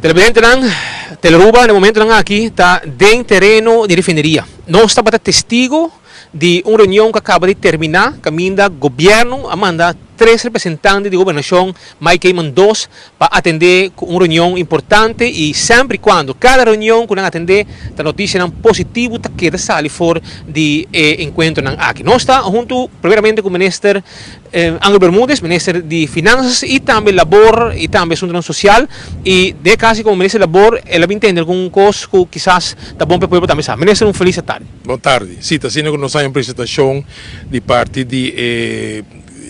Televidentenan, Telearuba na e momentonan aki ta den tereno di refineria. Nos tabata testigo di un reunion ku a kaba di terminá kaminda gobièrnu a manda tres representante di gobernashon Mike Eman dos pa atendé ku un reunion importante i semper i kuando kada reunion ku nan atendé ta notisianan positivo ta keda sali for di e enkuentronan aki. Nos ta huntu primeramente ku Minister Angel Bermudez, Minister di Finansas i tambe Labor i tambe Asuntunan Sosial i den e kas komo Minister di Labor el a bin tende algun kos ku kisas ta bon pa e pueblo tambe sa. Minister un felis atardi. Bon tardi. Si, ta asina ku nos haña un presentashon di parti di e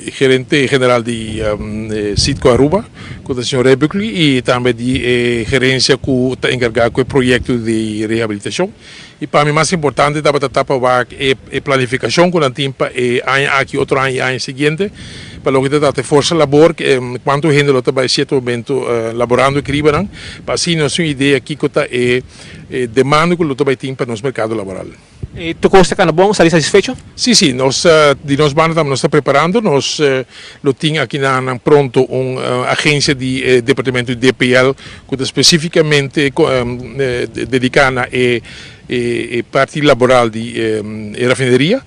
gerente general di Citgo Aruba, ku ta señor Rebukli, i tambe di e gerensia ku ta enkargá ku e proyekto di rehabilitashon. I pa mi mas importante tabata ta pa wak e planifikashon ku nan tin pa e aña aki, otro aña i aña siguiente, pa loke ta trata e forsa labor, kuantu hende lo ta bai sierto momento laborando e kribanan, pa asina nos tin un idea kiko ta e demanda ku lo ta bai tin pa nos merkado laboral. E tur kos ta kana bon? Sali satisfecho? Sí, sí. Nos di nos banda tambe nos ta preparando. Nos lo tin aki na nan pronto un agencia di e departamento di DPL cu ta specificamente dedica na e e parti laboral di e rafineria.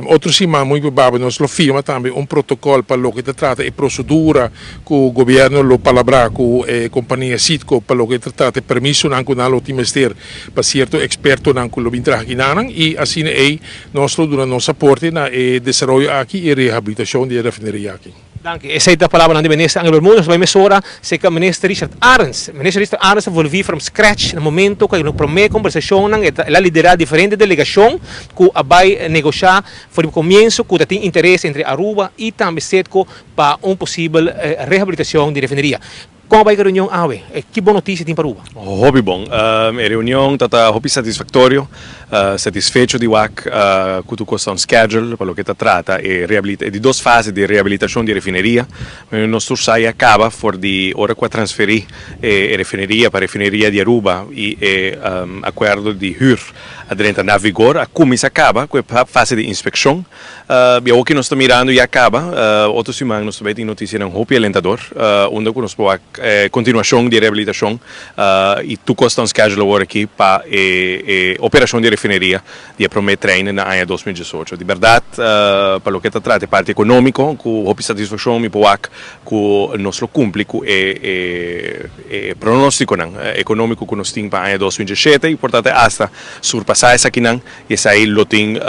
Otro siman muy probabel nos lo firma tambe un protocol pa loke ta trata e procedura cu gobierno lo palabra cu e compania Citgo pa loke ta trata e permisonan cu nan lo tin mester pa sierto ekspertonan ku lo bin traha kinanan i asina ei nos lo duna nos aporte na e desaroyo aki i e rehabilitashon di e refineria aki. Danki. Esei ta palabranan di Minister Angel Bermudez. Nos bai mesora serka Minister Richard Arends. Minister Richard Arends a volví from scratch na momento ku e promé kombersashonnan e ta el a liderá diferente delegashon ku a bai negoshá for di komienso ku ta tin interes entre Aruba i tambe Citgo pa un posibel rehabilitashon di refineria. Kon a bai ku e reunion awe? Ki bon notisia tin pa Aruba? Hopi bon. E reunion ta ta hopi satisfaktorio. Satisfecho di wak ku tur kos ta on schedule pa loke ta trata e e di dos fase di rehabilitashon di e refineria. Nos tur sa ya kaba for di ora ku a transferí e refineria pa Refineria di Aruba i e akuerdo di hür a drenta na vigor a kuminsá kaba ku e fase di inspekshon. I awor ki nos ta mirando ya kaba, otro siman nos ta bay tin noticianan hopi alentador, unda cu nos por wak e continuacion di e rehabilitacion y tur cos ta on schedule awor aki pa e operacion di e refineria di e prome trein na aña 2018. Di berdad, pa loke ta trata e parti economico, cu hopi satisfaccion mi por wak cu nos lo cumpli cu e pronosticonan economico cu nos tin pa aña 2017 y por ta te hasta surpasa esakinan. Y esai lo tin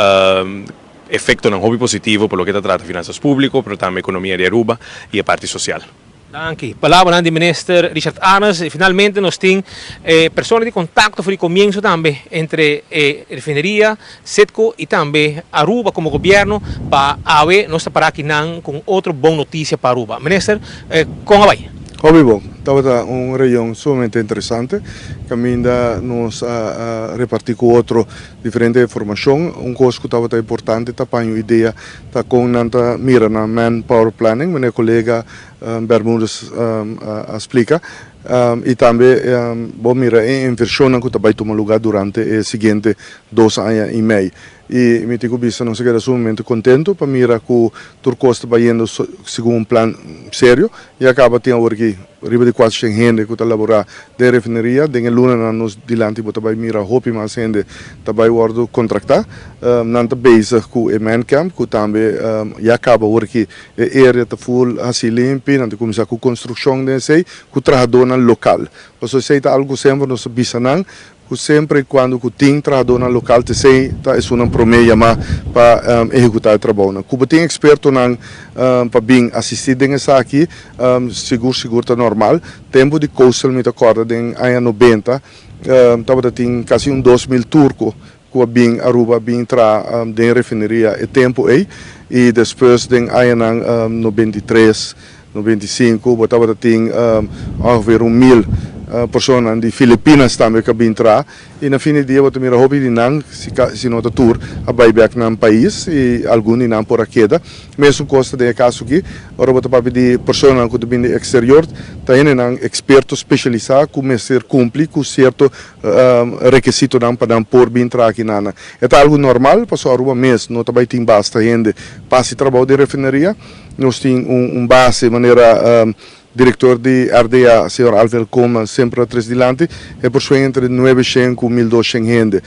efectonan hopi positivo pa loke ta trata finanzas publico, pero tambe economia di Aruba y e parti social. Danki. Palabranan di Minister Richard Arends. Y finalmente nos tin e persona di contacto for di comienzo tambe entre e refineria, Citgo y tambe Aruba como gobierno pa awe nos ta para akinan cu un otro bon noticia pa Aruba. Minister, con a bay? Hopi bon. Tabata un reunion sumamente interesante caminda nos a reparti cu otro diferente informacion. Un cos cu tabata importante ta paña un idea ta con nan ta mira nan manpower planning, manera colega Bermudez a splica. Y tambe bo mira e inversionnan cu ta bay tuma lugar durante e siguiente dos aña y mei. Y mi tin cu bisa nos a keda sumamente contento pa mira cu tur cos ta bayendo segun un plan serio. Ya caba tin awor aki riba di cuatrocientos hende cu ta labora den refineria. Den e lunanan nos dilanti bo ta bay mira hopi mas hende ta bay wordo contracta. Nan ta bezig cu e man camp cu tambe ya caba awor aki e area ta full haci limpi. Nan ta cuminsa cu construccion den esey cu trahadornan local. Pasobra esey ta algo cu semper nos ta bisa nan Ku semper i kuando ku tin trahadónan lokal t'esei ta esunnan promé yamá pa ehekutá e trabounan. Ku bo tin ekspertonan pa bin asistí den esaki, sigur sigur ta normal. Tempu di Coastal mi ta kòrda den aña nobenta tabata tin kasi un 2000 turko ku a bin Aruba a bin traha den refineria e tempu ei i despues den añanan 93, 95 bo tabata tin ongeveer un mil personanan di Filipinas tambe ku a bin traha i na fin di dia bo ta mira hopi di nan si no ta tur a bai bek nan pais i algun di nan por a keda. Mesun kos ta den e kaso aki ora bo ta papia di personanan ku ta bin di eksterior ta hendenan eksperto spesialisá ku mester kumpli ku sierto rekisitonan pa nan por bin traha aki nan. E ta algu normal pasobra Aruba mes no ta bai tin basta hende pa hasi trabou den refineria. Nos tin un base manera Direktor di RDA, señor Alvel Koolman, semper a tres dilanti, e por swen entre 900 ku 1200 hende.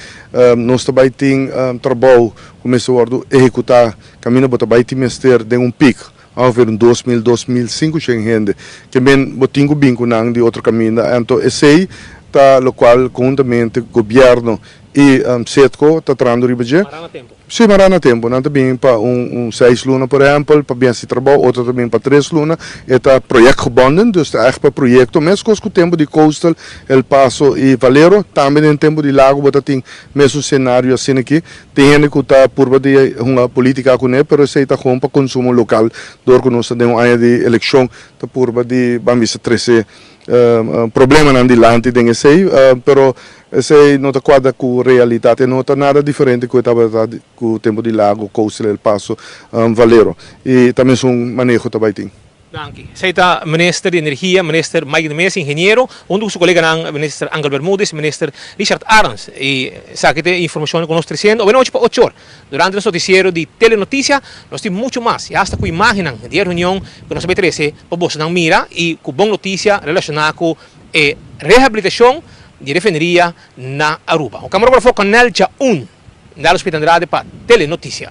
Nos ta bai tin trabou ku mester wòrdu ehekutá kaminda bo ta bai tin mester den un pik ongeveer un 2000, 2500 hende. Ke men bo tin ku bin ku nan di otro kaminda. Anto esei ta lokual konhuntamente gobièrnu i Citgo ta trahando riba dje. Sí, mara na tempu. Nan ta bin pa un un seis luna, por ehèmpel, pa bin hasi trabou, otro ta bin pa tres luna. E ta projectgebonden, dus ta ègt pa proyekto. Meskos ku tempu di Coastal, El Paso i Valero, tambe den tempu di Lago bo ta tin mesun senario asina aki. Tin hende ku ta purba di hunga politika kuné, pero esei ta gewoon pa konsumo lokal. Dor ku nos ta den un aña di elekshon, ta purba di, ban bisa, trese Problemanan dilanti den esei, pero esei no ta kuadra ku realidat. E no ta nada diferente ku e tabata ku tempu di Lago, Coastal, El Paso, Valero. I ta mesun maneho ta bai tin. Danki. Esei ta Minister di Energia, Minister Mike de Meza, ingeniero, huntu ku su koleganan Minister Angel Bermudez, Minister Richard Arends. I esaki ta e informashon ku nos tresiendo. Awenochi pa ocho or. Durante nos noticiero di Telenoticia nos tin mucho mas y hasta cu imagennan di e reunion cu nos a bay trece pa bosonan mira y cu bon noticia relaciona cu e rehabilitacion di refineria na Aruba. Un camarógrafo Cornel Jaun, Nelson Pita Andrade pa Telenoticia.